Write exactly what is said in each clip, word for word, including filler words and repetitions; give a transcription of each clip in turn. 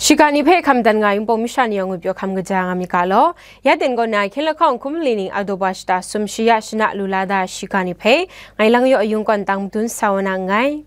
Shiga ni hpe hkam dan nga ai Wunpawng masha ni yawng ngwi pyaw hkam kaja nga myit ga law. Ya ten kaw na hkying lahkawng hkum mali ning Oktoba shata sum shi ya shana lu la da shiga ni hpe ngai Langyaw Ayung kawn tang madun sa wa na nngai.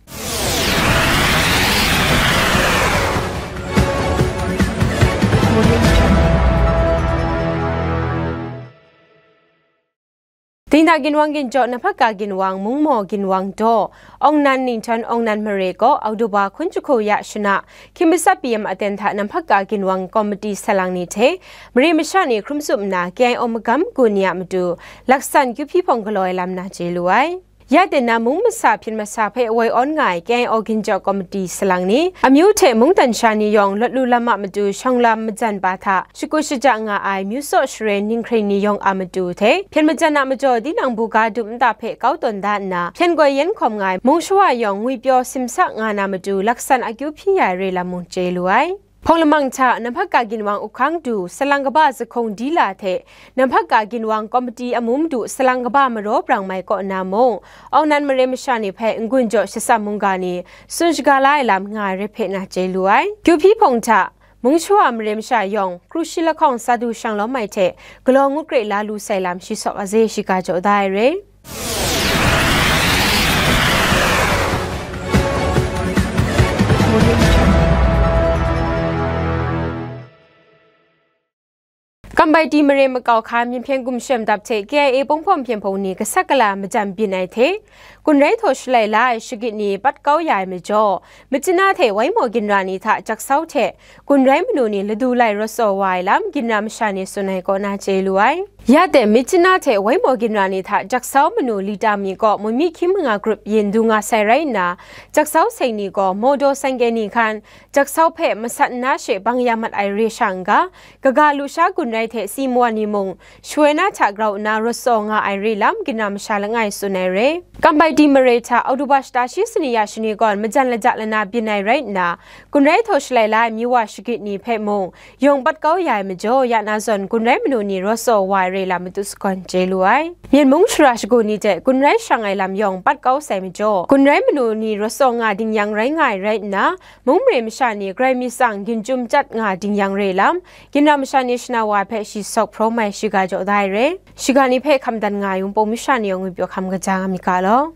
Dingda ginwang ginjaw, Nabakka ginwang, Mungmaw ginwang daw, Awngnan Ninghtawng Awngnan mare kaw, Oktoba hkun jahku ya shana, hkying matsat pyi yam aten hta Nabakka ginwang komiti salang ni hte mare masha ni hkrum tsup nna, K I O magam gun ni a matu laksan kyu hpyi hpawng galaw ai lam na chye lu ai. Ya ten na mung masa hpyen masa hpe woi awn nga ai K I O ginjaw komiti salang ni, amyu hte mungdan sha ni yawng lawt lu lam a matu shawng lam majan pa hta, shagu shaja nga ai myu tsaw share ninghkring ni yawng a matu hte, hpyen majan a majaw tinang buga dum nta hpe kau tawn da nna, hpyen goi yen hkawm nga ai mung shawa yawng ngwipyaw simsa nga na matu laksan akyu hpyi ya ai re lam mung chye lu ai. Hpawng lamang hta, Nabakka ginwang uhkang du, salang kaba zahkung dila hte, Nabakka ginwang komiti amu madu salang kaba maraw brang mai kaw na mung, Awngnan mare masha ni hpe n-gun jaw shasam mungga ni tsun shaga la ai lam nga ai rai hpe na chye lu ai. Kyu hpyi hpawng hta, Mung shawa mare masha yawng, kru shi lahkawng sa du shang lawm ai hte, galaw ngut kre la lu sai lam shi saw aze shiga jaw da ai re. Kambaiti mare makau hkan, Myit hpyen gumshem dap hte K I A pawng hpawm hpyen hpawng ni gasat gala majan byin ai hte, Gun rai htaw shalai la ai shagit ni pat kau ya ai majaw, Myitkyina hte Waimaw ginra ni hta Jaksau hte gun rai manu ni ladu lai rawt tsaw wa ai lam ginra masha ni tsun ai kaw na chye lu ai. Ya ten Myitkyina hte Waimaw ginra ni hta Jaksau manu lita mi kaw mumi hkying manga grup yin du nga sai rai nna, Jaksau seng ni gaw mawdaw sangke ni hkan Jaksau hpe masat nna she bang ya mat ai re sha n ga, kaga lusha gun rai hte si mawan ni mung, Shawoi na hta grau nna rawt tsaw nga ai re lam ginra masha langai tsun ai re. Kambaiti mare hta Oktoba shata shi sani ya shani gawn majan laja lana byin ai rai nna, gun rai htaw shalai la ai amyu wa shagit ni hpe mung, yawng pat kau ya ai majaw, ya na zawn gun rai manu ni rawt tsaw wa ai re lam matu sagawn chye lu ai. Myen mung shara shagu ni hte gun rai shang ai lam yawng pat kau sai majaw, gun rai manu ni rawt tsaw nga ding yang rai nga ai rai nna, mung mare masha ni grai mi tsang ginjum chyat nga ding yang re lam, ginra masha ni shana wa ai hpe shi sawk hpraw mai shiga jaw da ai re. Shiga ni hpe hkam dan nga ai Wunpawng masha ni yawng ngwipyaw hkam kaja nga myit ga law.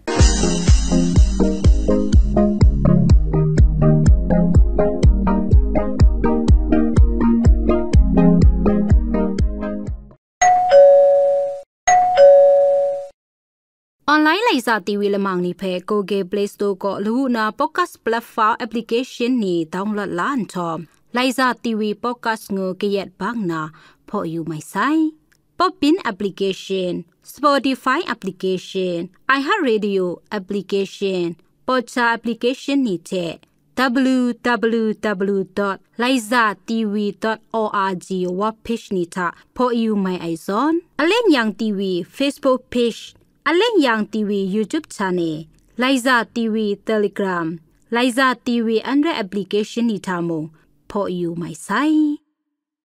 Online Laiza T V lamang ni hpe Google Play Store kaw lawu na podcast platform application ni download la nhtawm, Laiza T V podcast ngu kayat bang na hpaw yu mai sai. Podbean application, Spotify application, iHeartRadio application, Podcha application ni hte w w w dot laiza t v dot o r g web page ni hta hpaw yu mai ai zawn, Aleng Yang T V Facebook page, Aleng Yang T V YouTube channel, Laiza T V Telegram, Laiza T V Android application ni hta mung hpaw yu mai sai.